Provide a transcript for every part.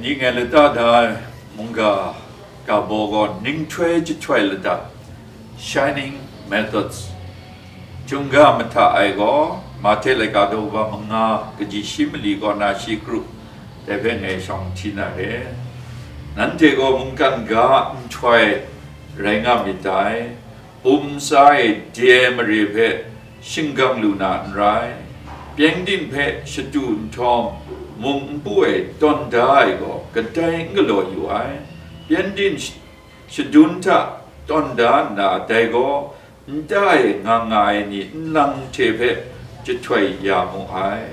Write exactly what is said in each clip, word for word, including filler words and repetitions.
Ni ngai lata da ai mungga ga baw gaw ninghtoi jahtoi lata, shining methods, chyum ga mahta ai gaw, Mahte laika daw kaba manga kaji shi mali kaw na shi kru, dai hpe ngai shawng hti na re. Nanhte gaw mungkan ga nhtoi rai nga myit dai. Bum ntsa e de mare hpe shinggang lu na n rai. Pyengdin hpe shatu nhtawm, mung npu e tawn da ai gaw kadai n galaw yu ai. Pyengdin sh-, shadun hta tawn da nna, dai gaw nta e nga nga ai ni nlang hte hpe jahtoi ya mu ai.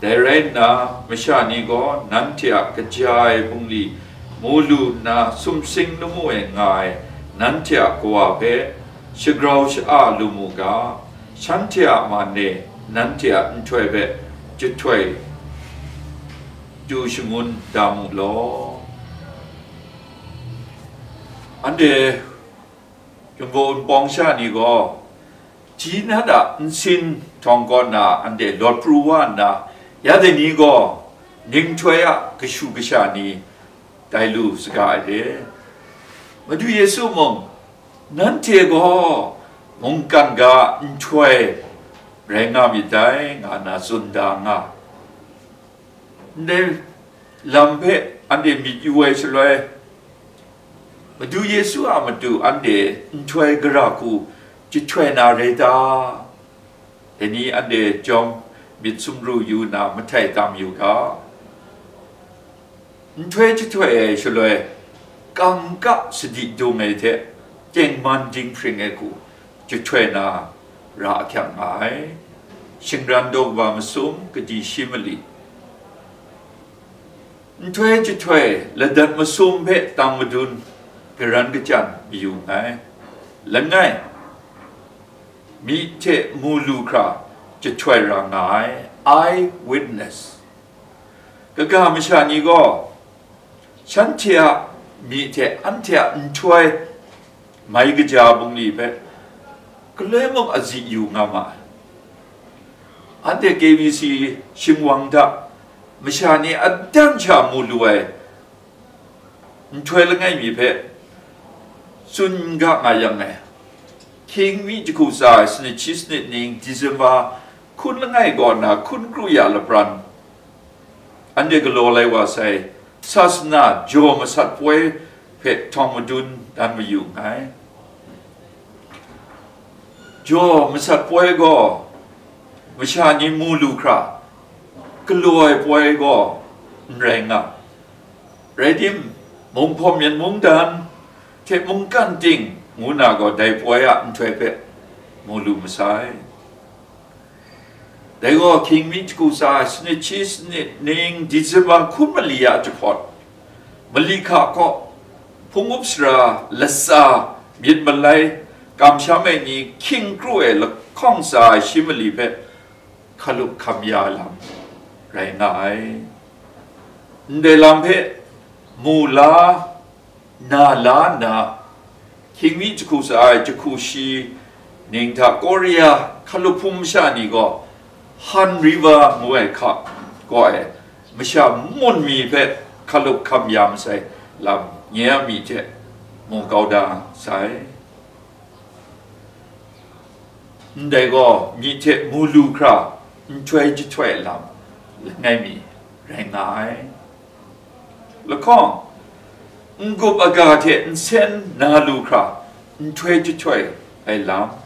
Dai rai nna, masha ni gaw nanhte a kaja ai bungli mu lu nna, sumsing lamu e nga ai nanhte a Kawa hpe shagrau sha-a lu mu ga, shanhte a man e nanhte a nhtoi hpe jahtoi du shangun da mu law. Anhte Chyum gaw wunpawng sha ni gaw, Jinat a nsin htawng kaw na anhte lawt pru wa nna, ya dai ni gaw ninghtoi a kashu kasha ni tai lu saga ai re. Madu Yesu mung, nanhte gaw mungkan ga nhtoi rai nga myit dai, nga nna tsun da nga. Ndai lam hpe anhte myit yu ai shaloi, Madu Yesu a matu anhte nhtoi gara hku jahtoi na rai ta? Dai ni anhte jawm myit sumru yu nna mahtai tam yu ga. Nhtoi jahtoi ai shaloi, kangka sadi dung ai hte tengman dinghpring ai hku jahtoi na ra ahkyak nga ai. Shingran daw kaba masum, kadi shi mali. Nhtoi jahtoi ladat masum hpe tang madun garan kachyan mayu nngai. Langai, myi hte mu lu hkra jahtoi ra nga ai, eye witness. Kaga masha ni gaw, shanhte a myi hte anhte a nhtoi mai kaja bungli hpe galoi mung azi yu nga ma ai. Anhte K B C shingwang hta masha ni adan sha mu lu ai nhtoi langai mi hpe tsun ga nga yang e, hkying mi jahku tsa ai sanit shi sanit ning December hkun langai kaw na hkun kru ya lapran, anhte galaw lai wa sai, sasana jaw masat poi hpe htawng madun dan mayu nngai. Jaw masat poi gaw masha ni mu lu hkra galaw ai poi gaw n rai nga, rai tim, munghpawm yan mungdan hte mungkan ting ngu na gaw dai poi a nhtoi hpe mu lu masai. Dai gaw hkying mi jahku tsa sanit shi sanit ning December hkun mali a jahpawt, mali hka kaw hpung up sara latsa myit malai kamsham ai ni hkying kru e lahkawng tsa ai shi mali hpe hkalup hkam ya ai lam rai nga ai. Ndai lam hpe mu la, na la nna, hkying mi jahku tsa ai jahku shi ning hta Korea hkalup hpung masha ni gaw Han River ngu ai hka kaw ai masha mun mi hpe hkalup hkam ya masai lam nye a myi hte mu kau da sai. Ndai gaw myi hte mu lu hkra nhtoi jahtoi lam langai mi rai nga ai. Lahkawng, n-gup aga hte nsen na lu hkra nhtoi jahtoi ai lam,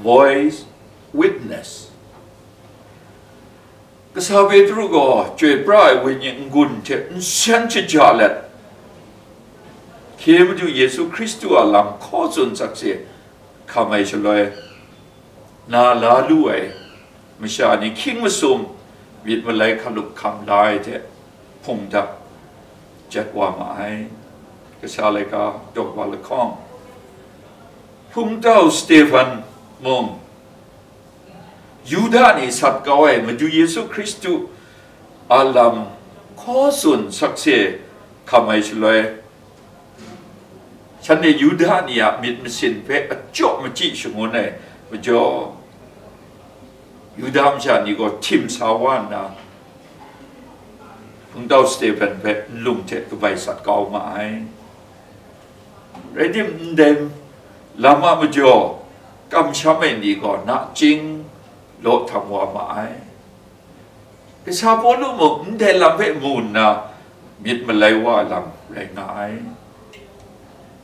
voice witness. Kasa Petru gaw chyoi pra ai wenyi n-gun hte nsen shaja let, hkye Madu Yesu Hkristu a lam hkaw tsun sakse hkam ai shaloi, na la lu ai masha ni hkying masum myit malai hkalup hkam la ai hte hpungdak jat wa ma ai. Kasa laika daw wa lahkawng, hpungtau Stefan mung, Yuda ni sat kau ai Madu Yesu Hkristu a lam hkaw tsun sakse hkam ai shaloi, shanhte Yuda ni a myit masin hpe achyaw machyi shangun ai majaw, Yuda masha ni gaw htim sa wa nna, Hpungtau Stephen hpe nlung hte kabai sat kau ma ai. Rai tim, ndai lam a majaw kamsham ai ni gaw nachying law htam wa ma ai. Kasa Pawlu mung ndai lam hpe mu nna myit malai wa ai lam rai nga ai.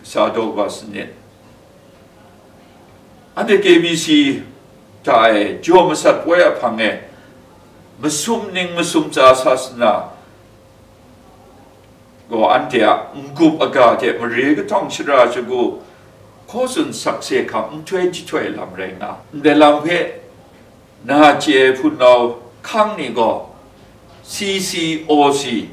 Kasa daw kaba sanit. Anhte K B C hta e jaw masat poi a hpang e masum ning masum tsa sa sana gaw, anhte a n-gup aga hte mare kahtawng shara shagu hkaw tsun sakse hkam nhtoi jahtoi lam rai nga. Ndai lam hpe na chye ai hpunau hkang ni gaw C C O C,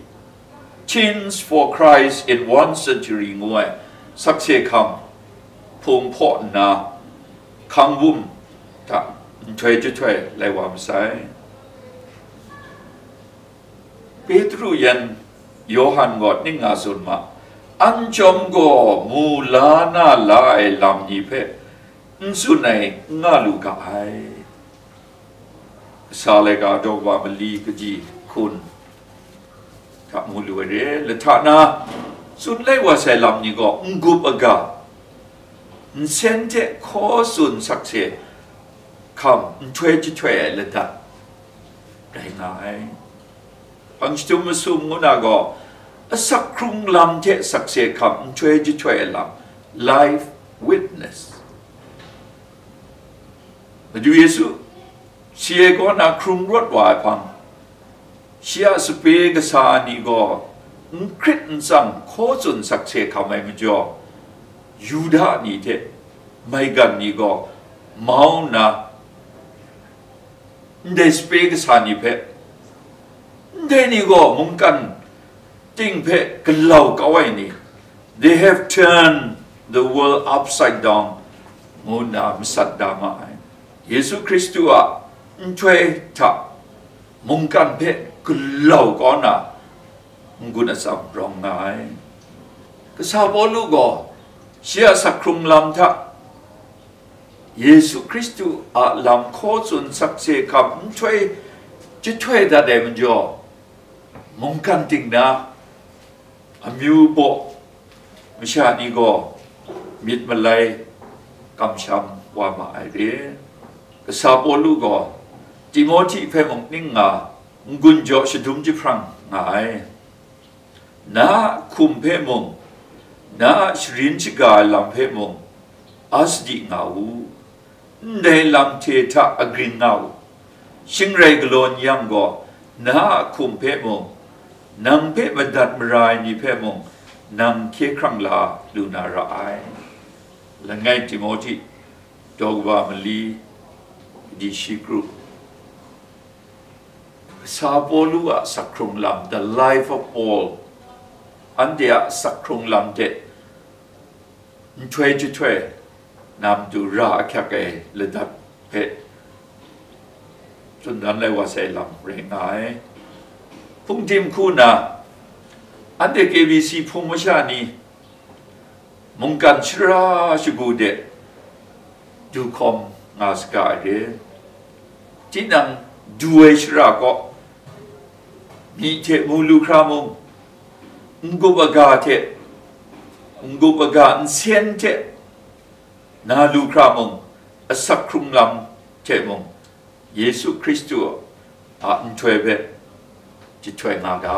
Chains for Christ in One Century ngu ai sakse hkam hpung hpaw nna, hkang bum hta nhtoi jahtoi lai wa masai. Petru yan Yawhan gaw ning nga tsun ma, an chyawm gaw mu la na la ai lam ni hpe n tsun ai n nga lu ga ai. Kasa laika daw kaba mali kaji hkun hta mu lu ai re, lahta na tsun lai wa sai lam ni gaw n-gup aga, nsen hte hkaw tsun sakse hkam nhtoi jahtoi ai ladat rai nga ai. Hpang jahtum masum ngu na gaw, asak hkrung lam hte sakse hkam nhtoi jahtoi ai lam, life witness. Madu Yesu, shi e kaw na hkrung rawt wa ai hpang, shi a sape kasa ni gaw n hkrit n tsang hkaw tsun sakse hkam ai majaw, Yuda ni hte maigan ni gaw mau nna, ndai sape kasa ni hpe, ndai ni gaw mungkan ting hpe galau kau ai ni, they have turned the world upside down, ngu nna masat da ma ai. Yesu Hkristu a nhtoi hta mungkan hpe galau kau na n-gun atsam rawng nga ai. Kasa Pawlu gaw shi a sak hkrung lam hta Yesu Hkristu a lam hkaw tsun sakse hkam nhtoi jahtoi dat ai majaw, mungkan ting na amyu baw masha ni gaw myit malai kamsham wa ma ai re. Kasa Pawlu gaw Timohti hpe mung ning nga, n-gun jaw shadum jahprang nga ai. Na a hkum hpe mung, na a sharin shaga ai lam hpe mung, a sadi nga u. Ndai lam hte hta agrin nga u. Shing rai galaw n yang gaw, na a hkum hpe mung, nang hpe madat mara ai ni hpe mung, nang hkye hkrang la lu na ra ai. Langai Timohti, daw kaba mali, di shi kru. Kasa Pawlu a sak hkrung lam, the life of Paul, anhte a sak hkrung lam hte nhtoi jahtoi na matu ra ahkyak ai ladat hpe tsun dan lai wa sai lam rai nga ai. Hpungdim hku na, anhte K B C hpung masha ni mungkan shara shagu de du hkawm nga saga ai re. Tinang du ai shara kaw, myi hte mu lu hkra mung, n-gup aga hte, n-gup aga nsen hte na lu hkra mung, asak hkrung lam hte mung, Yesu Hkristu a nhtoi hpe jahtoi nga ga.